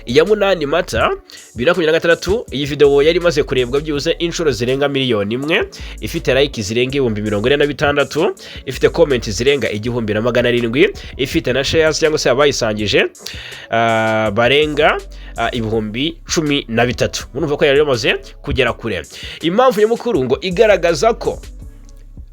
ya 8 Mata 2026, iyi videwo yari imaze kurebwa byibuze inshuro zirenga 1,000,000, ifite like zirenga 46,000, ifite comment zirenga 1700, ifite na shares cyangwa se abayisangije barenga 13,000. Murumva ko yari yamaze kugera kure. Impamvu nyamukuru ngo igaragaza ko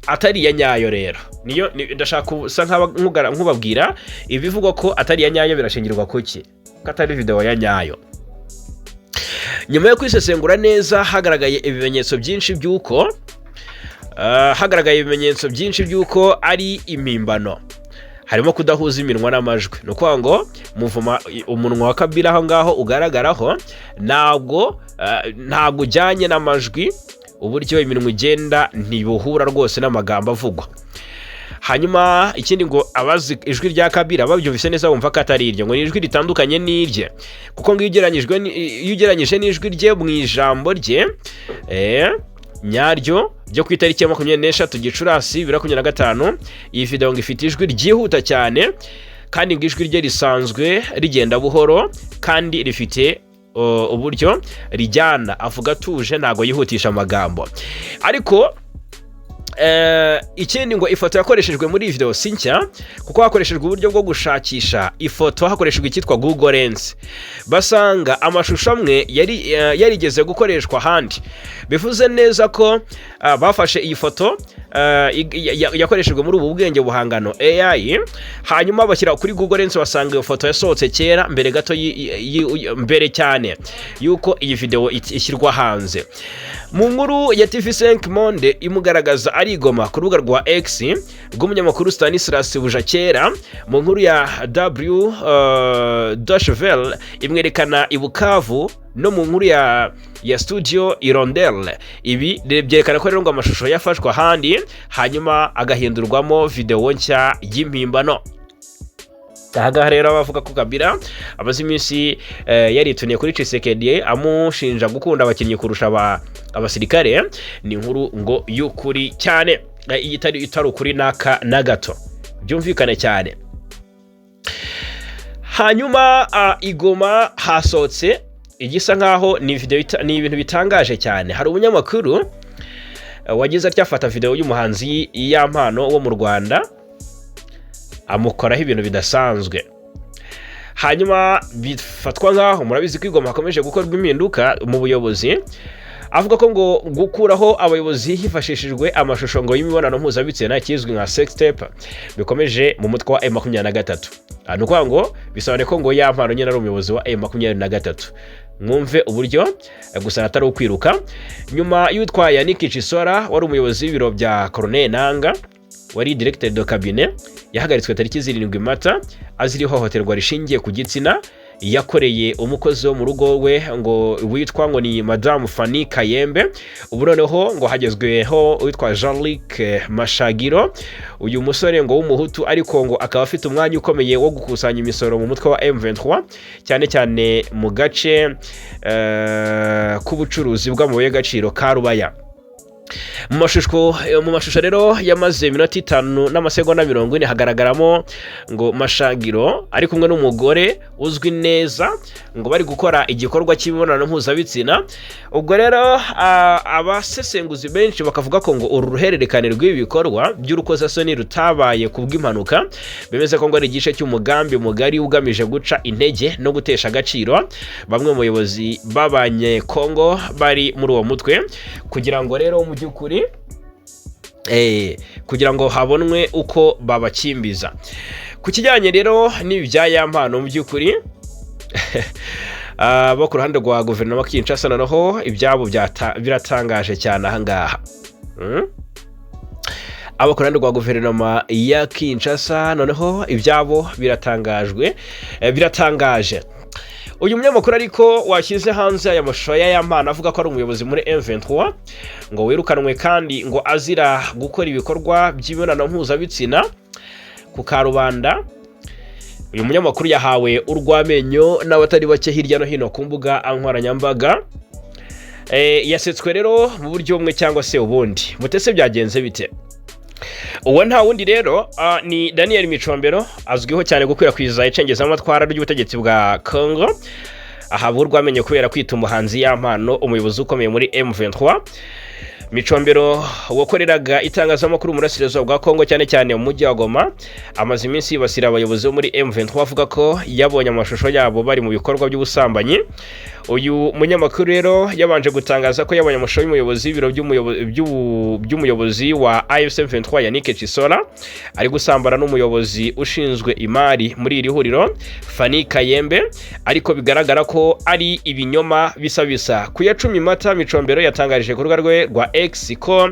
atari iya nyayo rero niyo ndashaka gusa nk'ubabwira ibivugwa ko atari iya nyayo birashingirwa kuki, ko atari video ya nyayo. Nyuma yo kwisesengura neza, hagaragaye ibimenyetso byinshi by'uko ari impimbano. Harimo kudahuza iminwa n'amajwi. Ni ukuvuga ngo muvuma umunwa wa Kabila aho ngaho ugaragaraho ntabwo ujyanye n'amajwi. Uburyo iminwa igenda ntibuhura rwose n'amagambo avugwa. Hanyuma ikindi, ngo abazi ijwi rya Kabila babyumvise neza bumva ko atari irye, ngo ni ijwi ritandukanye n'irye, kuko ngo iyo ugereranyije n'ijwi rye mu ijambo rye nyaryo ryo ku itariki ya 23 Gicurasi 2025, iyi video ngo ifite ijwi ryihuta cyane, kandi ngo ijwi rye risanzwe rigenda buhoro kandi rifite uburyo rijyana, avuga atuje, ntabwo yihutisha amagambo. Ariko ikindi, ngo ifoto yakoreshejwe muri iyi video si nshya, kuko hakoreshejwe uburyo bwo gushakisha ifoto hakoreshejwe icyitwa Google Lens, basanga amashusho amwe yari yarigeze gukoreshwa ahandi. Bivuze neza ko bafashe iyi foto yakoreshejwe muri ubu bwenge buhangano AI, hanyuma bashyira kuri Google Lens, basanga iyo foto yasohotse kera, mbere gato mbere cyane yuko iyi video ishyirwa hanze. Mu nkuru ya TV5 Monde imugaragaza ari i Goma ku rubuga rwa X rw'umunyamakuru Stanislas Bujakera, mu nkuru ya W Deutsche imwerekana i Bukavu, no mu nkuru ya Studio Hirondelle, ibi byerekana ko rero ngo amashusho yafashwe ahandi hanyuma agahindurwamo video nshya y'impimbano. Ahangaha rero bavuga ko Kabila amaze iminsi yarituniye kuri Tshisekedi, amushinja gukunda abakinnyi kurusha abasirikare. Ni inkuru ngo y'ukuri cyane. Iyi itari ukuri n'aka na gato, byumvikane cyane. Hanyuma i Goma hasohotse igisa nkaho ni video ni ibintu bitangaje cyane. Hari umunyamakuru wagize atya afata video y'umuhanzi Yampano wo mu Rwanda, amukoraho ibintu bidasanzwe, hanyuma bifatwa nkaho, murabizi ko i Goma hakomeje gukorwa impinduka mu buyobozi. Avuga ko ngo gukuraho abayobozi hifashishijwe amashusho ngo y'imibonano mpuzabitsina, ikizwi nka sex tape, bikomeje mu mutwe wa M23. Aha ni ukuvuga ngo bisobanuye ko ngo Yampano nyine ari umuyobozi wa M23. Mwumve uburyo gusa atari ukwiruka nyuma y'utwaye Yannick Chisora, wari umuyobozi w'ibiro bya Corneille Nanga, wari directeur de cabinet, yahagaritswe tariki 7 Mata azira ihohoterwa rishingiye ku gitsina yakoreye umukozi wo mu rugo we ngo witwa ngo ni Madamu Fanny Kayembe. Ubu noneho ngo hagezweho witwa Jean-Luc Mashagiro, uyu musore ngo w'Umuhutu, ariko ngo akaba afite umwanya ukomeye wo gukusanya imisoro mu mutwe wa M23, cyane cyane mu gace k'ubucuruzi bw'amabuye y'agaciro ka Rubaya. Mu mashusho rero yamaze iminota 5 n'amasegonda 40, hagaragaramo ngo Mashagiro ari kumwe n'umugore uzwi neza, ngo bari gukora igikorwa cy'imibonano mpuzabitsina. Ubwo rero abasesenguzi benshi bakavuga ko ngo uru ruhererekane rw'ibi bikorwa by'urukozasoni rutabaye ku bw'impanuka. Bemeza ko ngo ari igice cy'umugambi mugari ugamije guca intege no gutesha agaciro bamwe mu bayobozi b'Abanyekongo bari muri uwo mutwe, kugira ngo rero mu by'ukuri kugira ngo habonwe uko babakimbiza. Ku kijyanye rero n'ibi bya Yampano, mu by'ukuri bo ku ruhande rwa guverinoma Kinshasa noneho ibyabo biratangaje cyane ahangaha. Abo ku ruhande rwa guverinoma ya Kinshasa noneho ibyabo biratangajwe, biratangaje. Uyu munyamakuru ariko washyize hanze aya mashusho ya Yampano avuga ko ari umuyobozi muri M23, ngo wirukanwe kandi ngo azira gukora ibikorwa by'imibonano mpuzabitsina ku karubanda, uyu munyamakuru yahawe urw'amenyo n'abatari bake hirya no hino ku mbuga nkoranyambaga. Yasetswe rero mu buryo bumwe cyangwa se ubundi. Mutese byagenze bite? Uwo nta wundi rero ni Daniel Micombero, azwiho cyane gukwirakwiza icengezamatwara ry'ubutegetsi bwa Congo. Ahabwa urw'amenyo kubera kwita umuhanzi Yampano umuyobozi ukomeye muri M23. Micombero wakoreraga itangazamakuru mu burasirazuba bwa Congo, cyane cyane mu mujyi wa Goma, amaze iminsi yibasira abayobozi bo muri M23, avuga ko yabonye amashusho yabo bari mu bikorwa by'ubusambanyi. Uyu munyamakuru rero yabanje gutangaza ko yabonye amashusho y'umuyobozi w'ibiro by'umuyobozi wa AFC M23 Yannick Chisora ari gusambana n'umuyobozi ushinzwe imari muri iri huriro Fanny Kayembe, ariko bigaragara ko ari ibinyoma bisa bisa. Ku ya 10 Mata, Micombero yatangarije ku rubuga rwe rwa X ko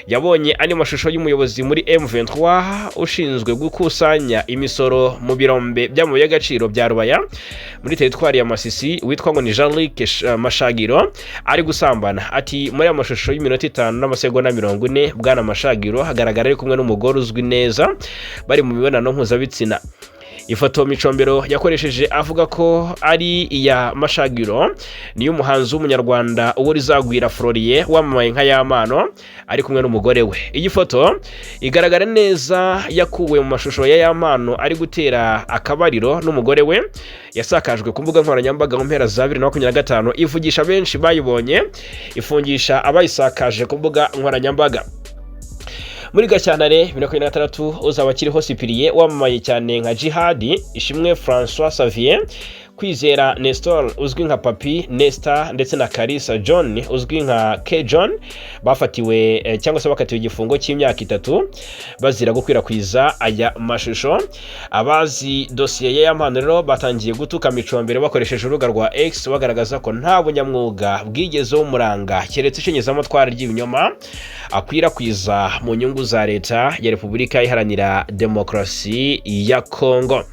yabonye andi mashusho y'umuyobozi muri M23 ushinzwe gukusanya imisoro mu birombe by'amabuye y'agaciro bya Rubaya muri teritwari ya Masisi, witwa ngo ni Jean-Luc Mashagiro, ari gusambana. Ati: "Muri aya mashusho y'iminota 5 n'amasegonda 40, bwana Mashagiro hagaragara ari kumwe n'umugore uzwi neza, bari mu mibonano mpuzabitsina." Ifoto Micombero yakoresheje avuga ko ari iya Mashagiro niyo umuhanzi w'Umunyarwanda Uworizagwira Florien, wamamaye nka Yampano, ari kumwe n'umugore we. Iyi foto igaragara neza yakuwe mu mashusho ya Yampano ari gutera akabariro n'umugore we. Yasakajwe ku mbuga nkoranyambaga mu mpera za 2025, ivugisha benshi bayibonye, ifungisha abayisakaje ku mbuga nkoranyambaga. Muri Gashyantare 2026, Uzabakiriho Cyprien wamamaye cyane nka Jihadi, Ishimwe Francois Xavier, Kwizera Nestor uzwi nka Papi Nesta ndetse na Kalisa John uzwi nka K John bafatiwe cyangwa se bakatiwe igifungo cy'imyaka 3 bazira gukwirakwiza aya mashusho. Abazi dosiye ye Yampano rero batangiye gutuka Micombero bakoresheje urubuga rwa X, bagaragaza ko nta bunyamwuga bwigeze bumuranga keretse icengezamatwara ry'ibinyoma akwirakwiza mu nyungu za Leta ya Repubulika Iharanira Demokarasi ya Kongo.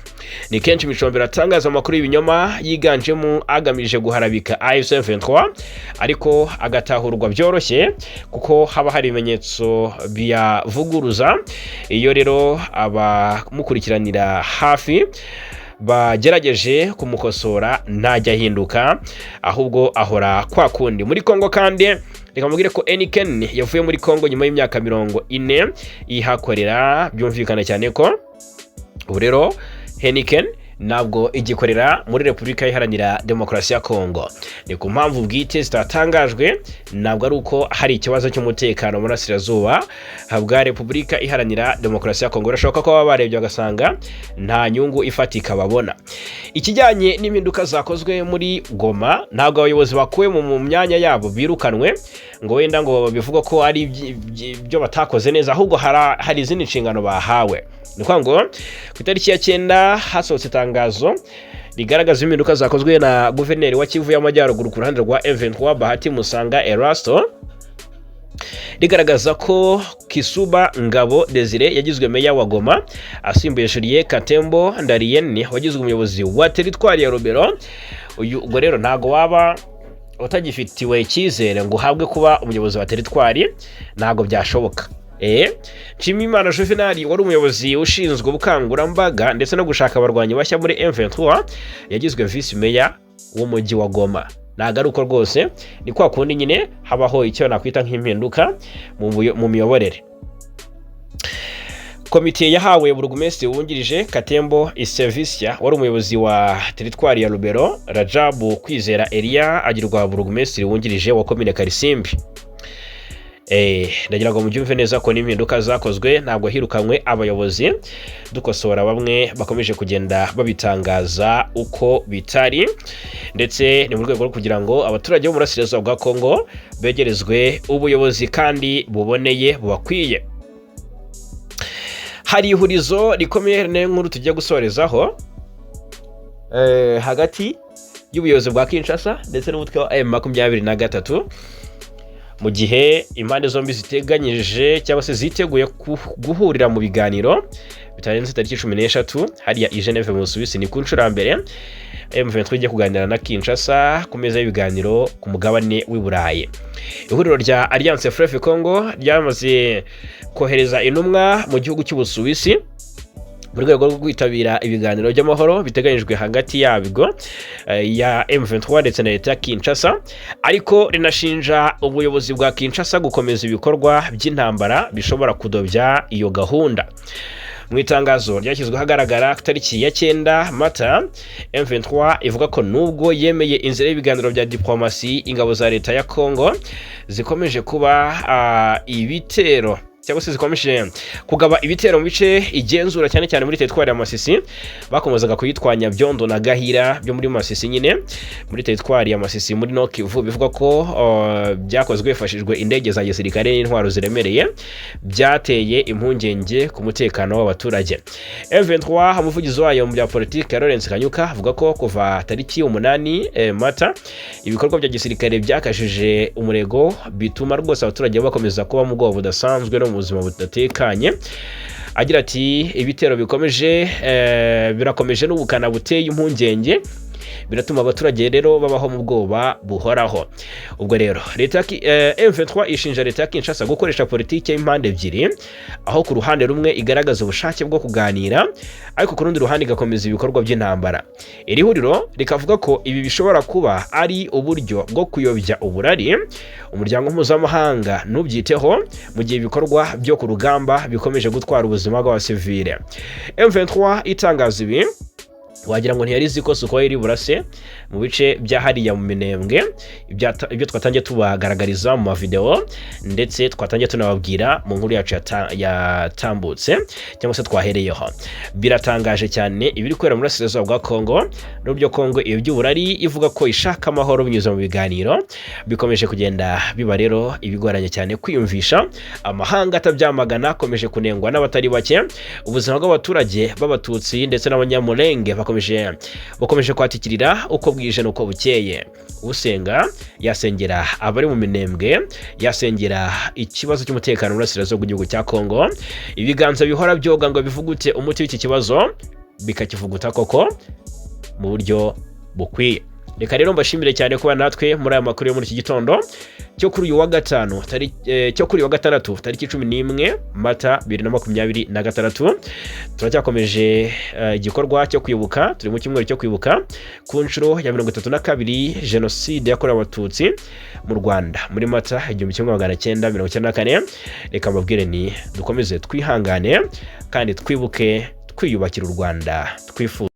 Ni kenshi Micombero atangaza amakuru y'ibinyoma yiganjemo agamije guharabika AFC M23, ariko agatahurwa byoroshye kuko haba hari ibimenyetso biyavuguruza. Iyo rero abamukurikiranira hafi bagerageje kumukosora, ntajya ahinduka, ahubwo ahora kwa kundi. Muri Kongo kandi, reka mubwire ko Heineken yavuye muri Kongo nyuma y'imyaka 40 ihakorera. Byumvikana cyane ko ubu rero Heineken ntabwo igikorera muri Repubulika Iharanira Demokarasi ya Kongo. Ni ku mpamvu bwite zitatangajwe, ntabwo ari uko hari ikibazo cy'umutekano mu burasirazuba bwa Repubulika Iharanira Demokarasi ya Kongo. Birashoboka ko baba barebye bagasanga nta nyungu ifatika babona. Ikijyanye n'impinduka zakozwe muri Goma, ntabwo abayobozi bakuwe mu myanya yabo birukanwe ngo wenda ngo bivugwa ko ari ibyo batakoze neza, ahubwo hari izindi nshingano bahawe. Ni ukuvuga ngo ku itariki ya 9 hasohotse itangazo rigaragaza impinduka zakozwe na guverineri wa Kivu y'Amajyaruguru ku ruhande rwa M23, Bahati Musanga Erasto, rigaragaza ko Kisuba Ngabo Desire yagizwe meya wa Goma, asimbuye Julien Katembo Ndarieni wagizwe umuyobozi wa teritwari ya Rubero. Uyu ubwo rero ntago waba utagifitiwe icyizere ngo uhabwe kuba umuyobozi wa teritwari, ntabwo byashoboka. Nshimiyimana Juvenal wari umuyobozi ushinzwe ubukangurambaga ndetse no gushaka abarwanyi bashya muri M23 yagizwe visi meya w'umujyi wa Goma. Ntabwo ari uko rwose, ni kwa kundi nyine habaho icyo nakwita nk'impinduka mu miyoborere. Komite yahawe burugumesitiri wungirije Katembo Isevisia wari umuyobozi wa teritwari ya Rubero, Rajabu Kwizera Elia agirwa burugumesitiri wungirije wa komine Karisimbi. Ndagira ngo mubyumve neza ko n'impinduka zakozwe, ntabwo hirukanywe abayobozi. Dukosora bamwe bakomeje kugenda babitangaza uko bitari, ndetse ni mu rwego rwo kugira ngo abaturage bo mu burasirazuba bwa Kongo begerezwe ubuyobozi kandi buboneye, bubakwiye. Hari ihurizo rikomeye nkuru tugiye gusorezaho hagati y'ubuyobozi bwa Kinshasa ndetse n'umutwe wa M23, mu gihe impande zombi ziteganyije cyangwa se ziteguye guhurira mu biganiro bitarenze tariki 13 hariya i Geneve mu Busuwisi. Ni ku nshuro ya mbere M23 igiye kuganira na Kinshasa ku meza y'ibiganiro ku mugabane w'i Burayi. Ihuriro rya Alliance Fleuve Congo ryamaze kohereza intumwa mu gihugu cy'Ubusuwisi mu rwego rwo kwitabira ibiganiro by'amahoro biteganyijwe hagati yabwo ya M23 ndetse na leta ya Kinshasa, ariko rinashinja ubuyobozi bwa Kinshasa gukomeza ibikorwa by'intambara bishobora kudobya iyo gahunda. Mu itangazo ryashyizwe ahagaragara ku tariki ya 9 Mata, M23 ivuga ko nubwo yemeye inzira y'ibiganiro bya diplomasi, ingabo za leta ya Congo zikomeje kuba ibitero. cyangwa se zikomeje kugaba ibitero mu bice igenzura, cyane cyane muri teritwari ya Masisi. Bakomezaga kuyitwa Nyabyondo na Gahira byo muri Masisi nyine, muri teritwari ya Masisi muri Nord Kivu. Bivuga ko byakozwe hifashishijwe indege za gisirikare n'intwaro ziremereye, byateye impungenge ku mutekano w'abaturage. M23, umuvugizi wayo mu bya politiki Lawrence Kanyuka, avuga ko kuva tariki 8 Mata ibikorwa bya gisirikare byakajije umurego, bituma rwose abaturage bakomeza kuba mu bwoba budasanzwe no mu buzima budatekanye. Agira ati: "Ibitero bikomeje, birakomeje n'ubukana buteye impungenge, biratuma abaturage rero babaho mu bwoba buhoraho." Ubwo rero leta M23 ishinja leta ya Kinshasa gukoresha politiki y'impande ebyiri, aho ku ruhande rumwe igaragaza ubushake bwo kuganira, ariko ku rundi ruhande igakomeza ibikorwa by'intambara. Iri huriro rikavuga ko ibi bishobora kuba ari uburyo bwo kuyobya uburari, umuryango mpuzamahanga ntubyiteho, mu gihe ibikorwa byo ku rugamba bikomeje gutwara ubuzima bw'abasivile. M23 itangaza ibi, wagira ngo ntiyari izi ko Sukhoi iri burase mu bice bya hariya mu Minembwe, ibyo twatangiye tubagaragariza mu mavideo, ndetse twatangiye tunababwira mu nkuru yacu yatambutse cyangwa se twahereyeho. Biratangaje cyane ibiri kubera mu burasirazuba bwa Kongo, n'uburyo Kongo iyo by'uburari ivuga ko ishaka amahoro binyuze mu biganiro bikomeje kugenda biba rero ibigoranye cyane kwiyumvisha amahanga atabyamagana, akomeje kunengwa n'abatari bake. Ubuzima bw'abaturage b'Abatutsi ndetse n'Abanyamulenge bakomeje kwatikirira uko bwije n'uko bukeye. Usenga yasengera abari mu Minembwe, yasengera ikibazo cy'umutekano mu burasirazuba bw'igihugu cya Kongo. Ibiganza bihora byoga ngo bivugute umuti w'iki kibazo, bikakivuguta koko mu buryo bukwiye. Reka rero mbashimire cyane kuba natwe muri aya makuru yo muri iki gitondo cyo kuri uyu wa gatanu, cyo kuri uyu wa gatandatu, tariki 11 Mata 2026. Turacyakomeje igikorwa cyo kwibuka, turi mu cyumweru cyo kwibuka ku nshuro ya 32 Jenoside yakorewe Abatutsi mu Rwanda muri Mata 1994. Reka mbabwire ni dukomeze twihangane kandi twibuke, twiyubakira u Rwanda twifuza.